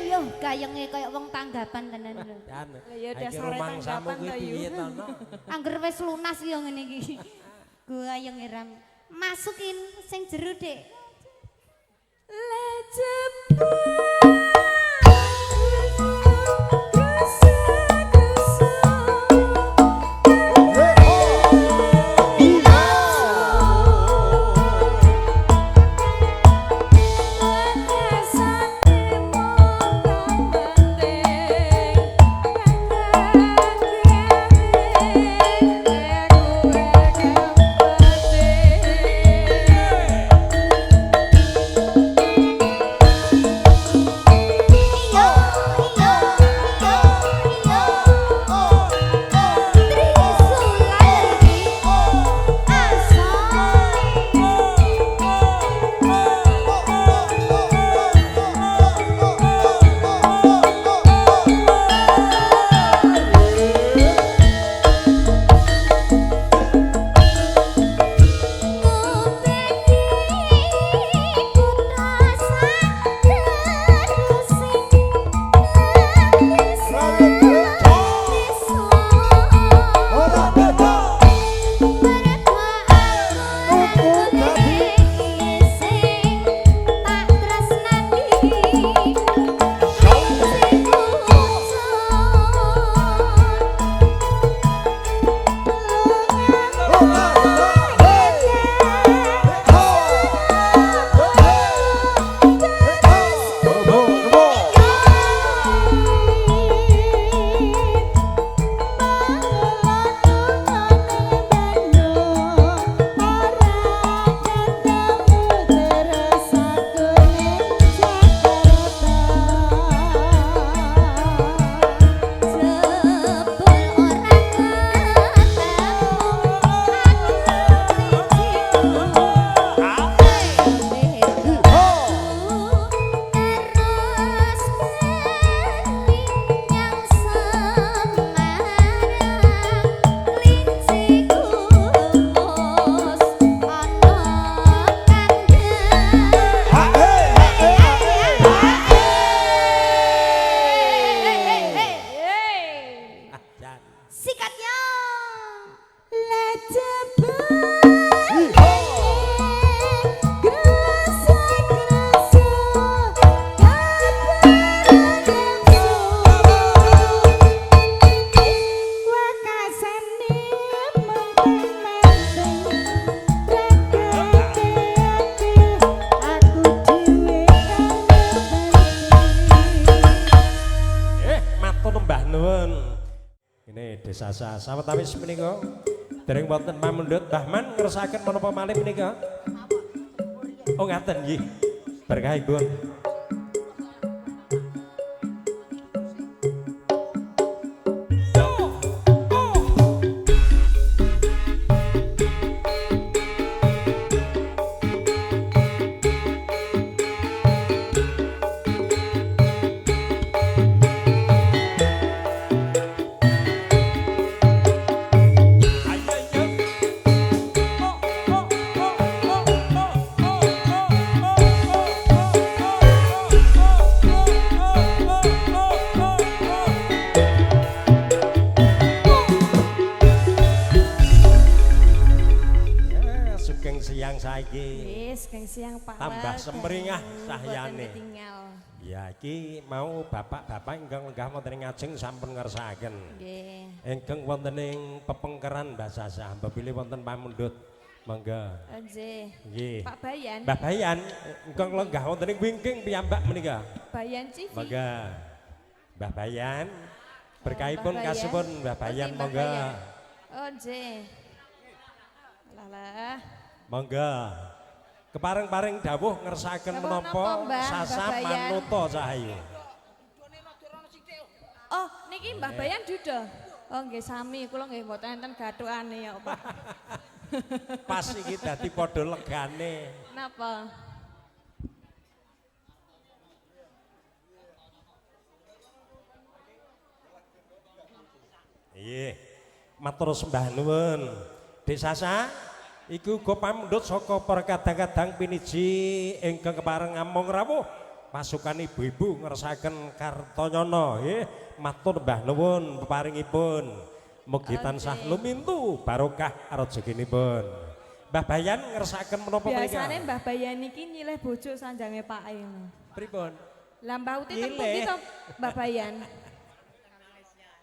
Yo gayenge kaya wong tanggapan tenan lho. Lah ya dasare tanggapan to yu. Angger wis lunas yo ngene iki. Gayenge ram. Masukin sing jero, Dik. Sasa. Sawetawis menika dereng wonten pamundhut Mbah Man ngersakaken menapa malih menika? Oh ngaten nggih. Berkahipun. Ya, sugeng siang saiki. Nggih, sugeng siang Pak. Tambah semringah cahyane. Mboten ketinggal. Ya iki mau bapak-bapak ingkang lenggah wonten ing ngajeng sampun ngersakaken. Nggih. Ingkang wonten ing pepengkeran Mbah Sasa, mbah bilih wonten pamundhut. Monggo. Nggih. Nggih. Pak Bayan. Mbah Bayan ingkang lenggah wonten ing wingking piyambak menika. Bayan CV. Monggo. Mbah Bayan berkahipun Mbah Bayan. kasuwun Mbah Bayan Mbah monggo. Bayan. Oh nggih. Alah lah. Monggo. Kepareng-pareng dawuh ngersakaken Dawuh menapa napa, Mbah? Sasa Mbah Bayan? manuta cahayu. Oh, niki Mbah Bayan duda. Oh nggih sami, kula nggih mboten enten gathukane ya, Pak. Pas iki dadi padha legane. Napa? Nggih. Matur sembah nuwun. Dik Sasa, iku uga pamundhut saka para kadang-kadang piniji ingkang kepareng amung rawuh pasukan ibu-ibu ngersakaken Kartanyana. Nggih, matur mbah nuwun peparingipun. Mugi tansah lumintu barokah rezekinipun. Mbah Bayan ngersakaken menapa menika? Biasane Mbah Bayan niki nyileh bojo sanjange Pak ngono. Pripun? Lah Mbah Uti ten Nyileh. pundi to Mbah Bayan?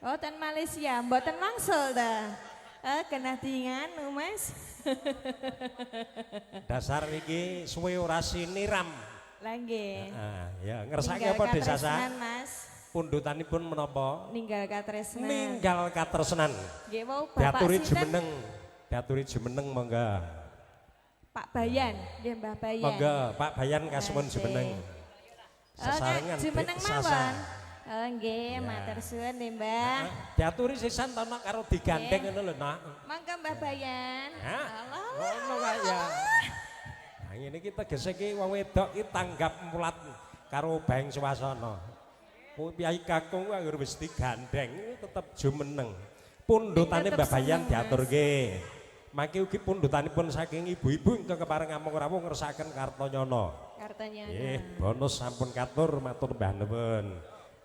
Oh, ten Malaysia, mboten wangsul ta. Eh, kena dinganu, Mas. Dasar iki suwe ora siniram. Lah nggih. Ah, ya ngersake Ninggal apa Dik Sasa? katresnan, Mas. Pundutanipun menapa? Ninggal katresnan. Ninggal katresnan. Nggih wau Bapak Diaturi sinten? jumeneng. Diaturi jumeneng monggo. Pak Bayan, nggih Mbah Bayan. Monggo Pak Bayan kasuwun Asik. jumeneng. Oh, Sesarengan nek jumeneng Dik Sasa. mawon. Oh nggih, matur suwun nggih, Mbah. Diaturi sisan to nak karo digandeng ngono lho nak. Mangga Mbah Bayan. Hah? Alah. Ngono kae ya. Nah ngene iki tegese iki wong wedok iki tanggap mulat karo obahing swasana. Kuwi piyai kakung kuwi anggere wis digandeng tetep jumeneng. Pundhutane Tetep Mbah Bayan seneng, Mas. diaturke. Mangke ugi pundhutanipun saking ibu-ibu ingkang kepareng amung rawuh ngersakaken Kartanyana. Kartanyana. Nggih, bonus sampun katur matur mbah nuwun.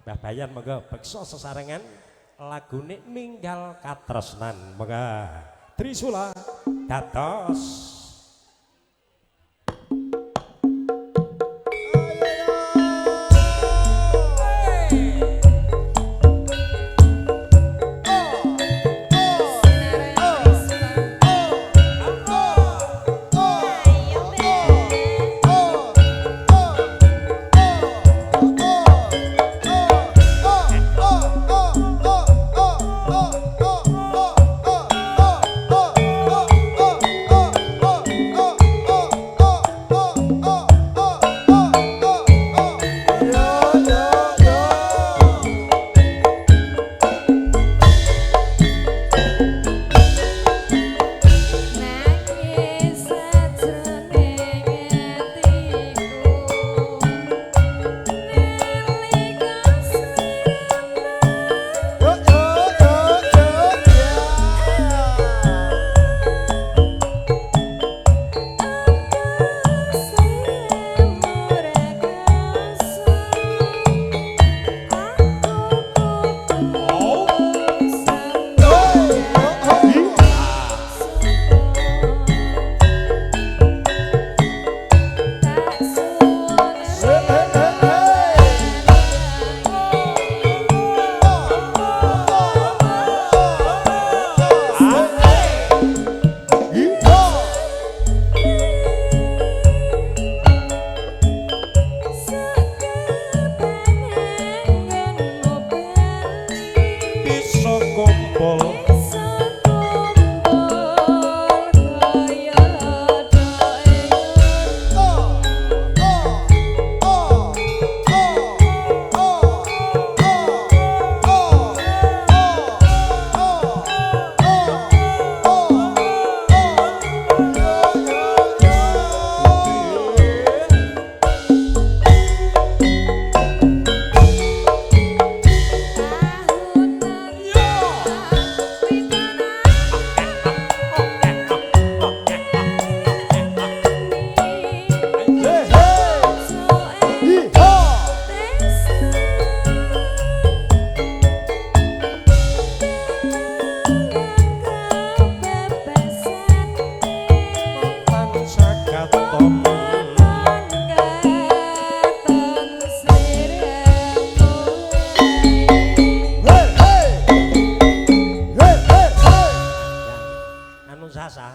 Mbah Bayan monggo beksa sesarengan lagune Ninggal Katresnan. Monggo. Trisula dados. Oh, oh, oh, oh, oh, oh, oh, oh, oh.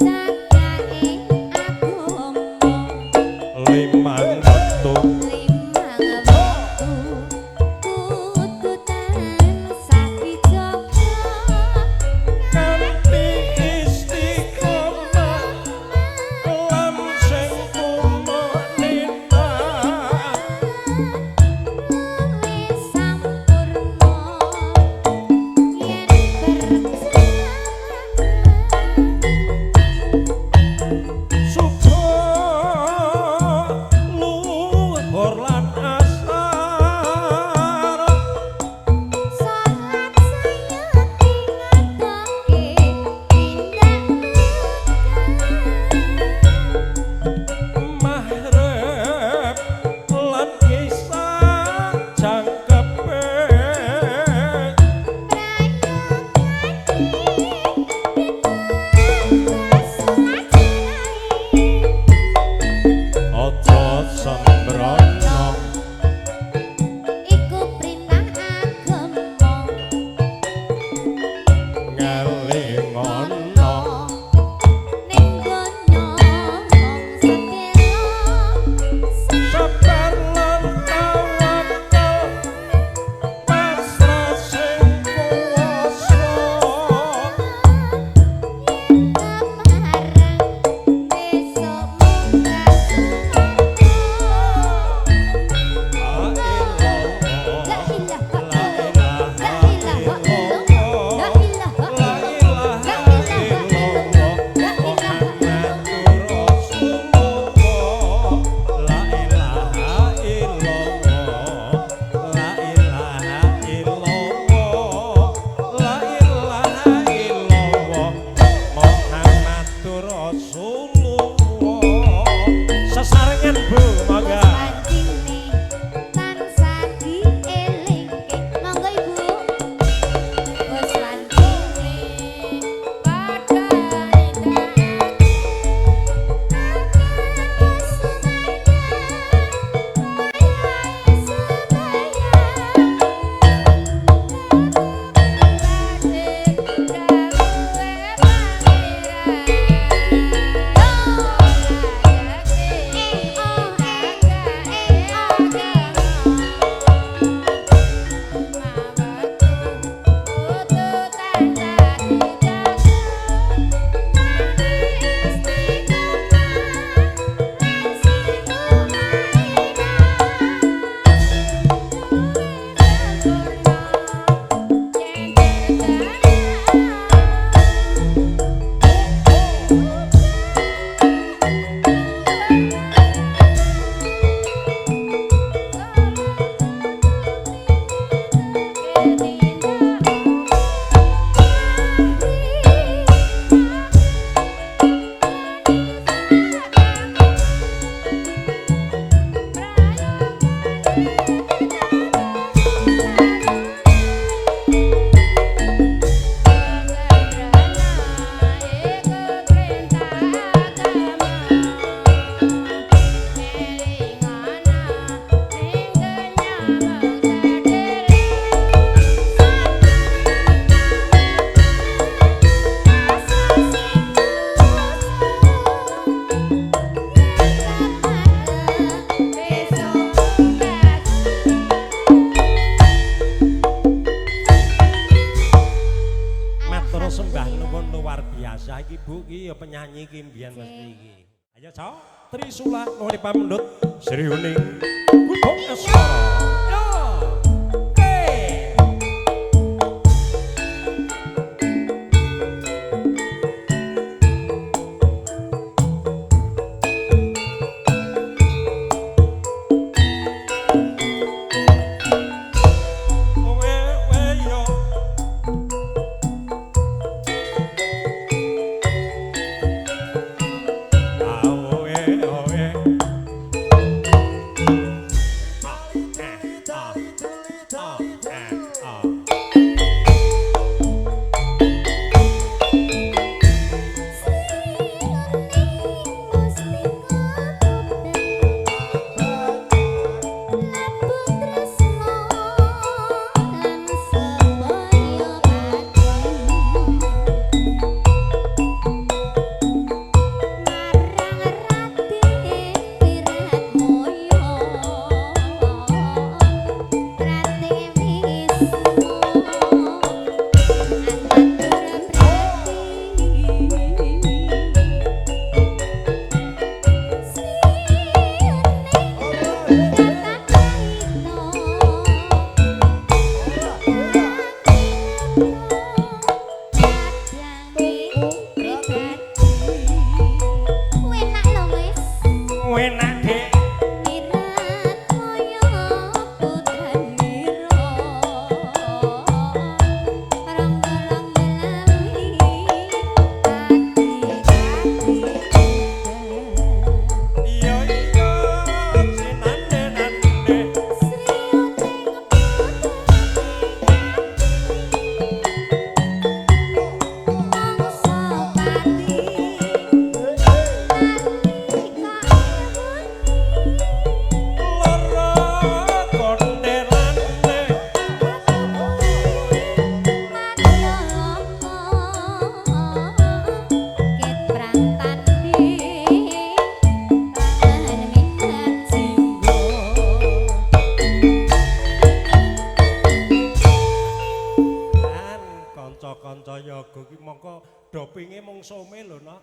Cagake agama limang wektu limang wektu kudu tansah dijaga kanthi istiqomah lan sing kumanita luwih sampurna yen berjamaah subuh luhur lan asar salat sayati ngetoke tindak maghrib lan isya jangkepe aja sembrono Iku perintah agama ngelingono ning donya mung sedelo sabar lan tawakal pasrah sing kuwasa kemarang besok munggah swarga. La La ilaha ilaha illallah, la ilaha illallah, la ilaha illallah, la ilaha illallah, la ilaha illallah. La ilaha illallah, la ilaha illallah, la ilaha illallah, Muhammadur Rasulullah. Sesarengan Bu, monggo. Pancine tansah dielingke. Monggo Ibu. Wis pancine Padha indah Matur sembah nuwun luar biasa iki Bu iki ya penyanyi iki mbiyen mesti iki. Ayo Cok, Trisula nuwun pamundhut Sri Huning Gunung Asmara. Yo. Hey. Owe we yo. Aoe oe. Ah, eh. Dopinge mung some lho, Nok.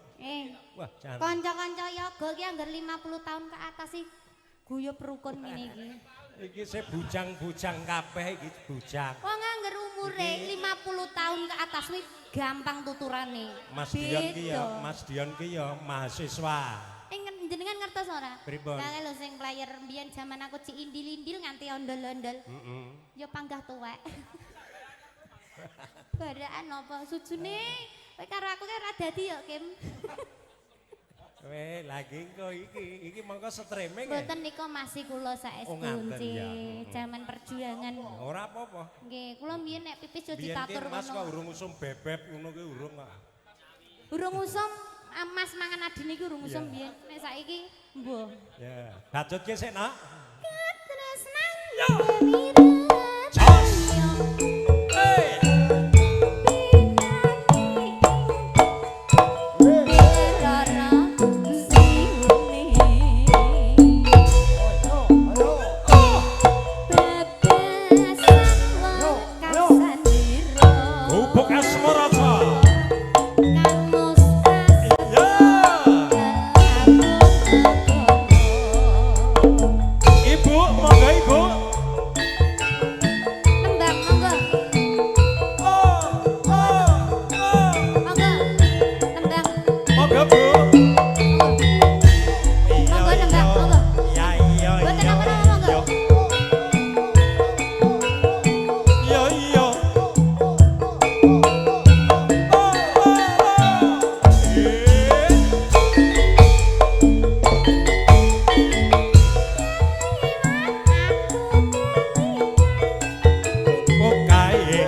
Wah, jan. Kanca-kanca yoga ki anggar 50 tahun ke atas sih guyub rukun ngene iki. Iki se bujang-bujang kabeh iki bujang. Wong anggar umure 50 tahun ke atas kuwi gampang tuturane. Mas Dion ki ya, Mas Dion ki ya mahasiswa. Jenengan ngertos ora? Pripun? Kae lho sing player mbiyen jaman aku cik indil-indil nganti ondol-ondol. Heeh. Ya panggah tuwek. Baraan apa sujune? Kowe karo aku kae ora dadi ya, Kim. Kowe lagi engko iki mongko streaming. Mboten nika masih kula saestu nggih. Jaman perjuangan. Ora apa-apa. Nggih, kula mbiyen nek pipis yo ditatur ngono. Mas kok urung usum bebeb ngono kuwi urung kok. Urung usum Mas mangan adine iki urung usum biyen. Nek saiki mbuh. Ya, bacutke sik, Nak. Katresnan. Yo. Jos. Hey. Gubuk Asmaraja. Ibu, monggo Ibu. Nembang monggo. Oh, oh, oh. Monggo. Nembang. Monggo Bu. Monggo nembang, monggo. Ya iya. Mboten napa-napa monggo. Iya iya. Oh, oh, oh. Pokae.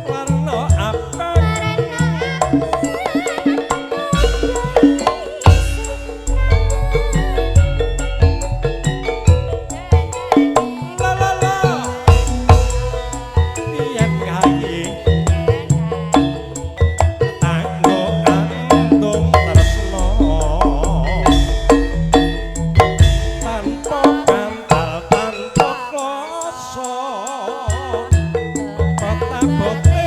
Warna abang. La la la. Yen kae tanggo antung tresno. Tanpa bantal tanpa kloso. Kota bote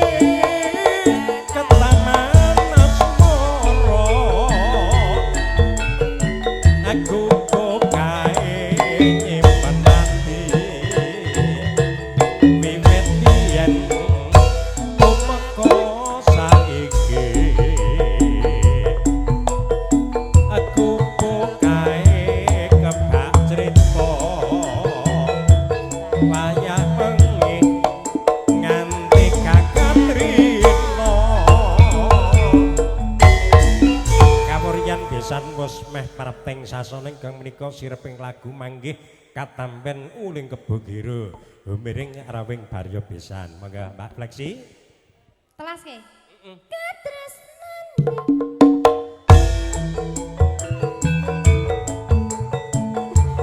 ketaman asmara. Aku kok kae nyimpen ati. Wiwit biyen tumeka saiki. Aku kok kae kebak crita. Wayah wengi nganti kakatrina. Kawuryan besan wis meh prapting sasana ingkang menika sireping lagu manggih katampen uling kebo gira. Humiring rawing barya besan. Monggo Mbak Flexi. Telas ke? Katresnan.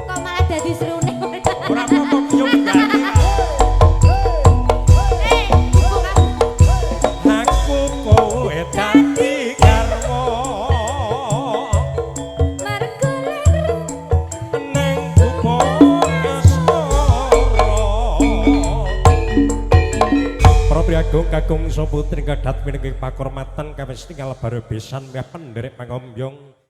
Kok malah dadi serune. Ora apa-apa yo ganti. Ibu kan. Aku kowe dadi garwa. Mergo lir Neng gubuk asmara. Para priyagung kakung saha putri kadhat pinanggih pakurmatan kawis tinggal baru besan meh penderek pangombyong.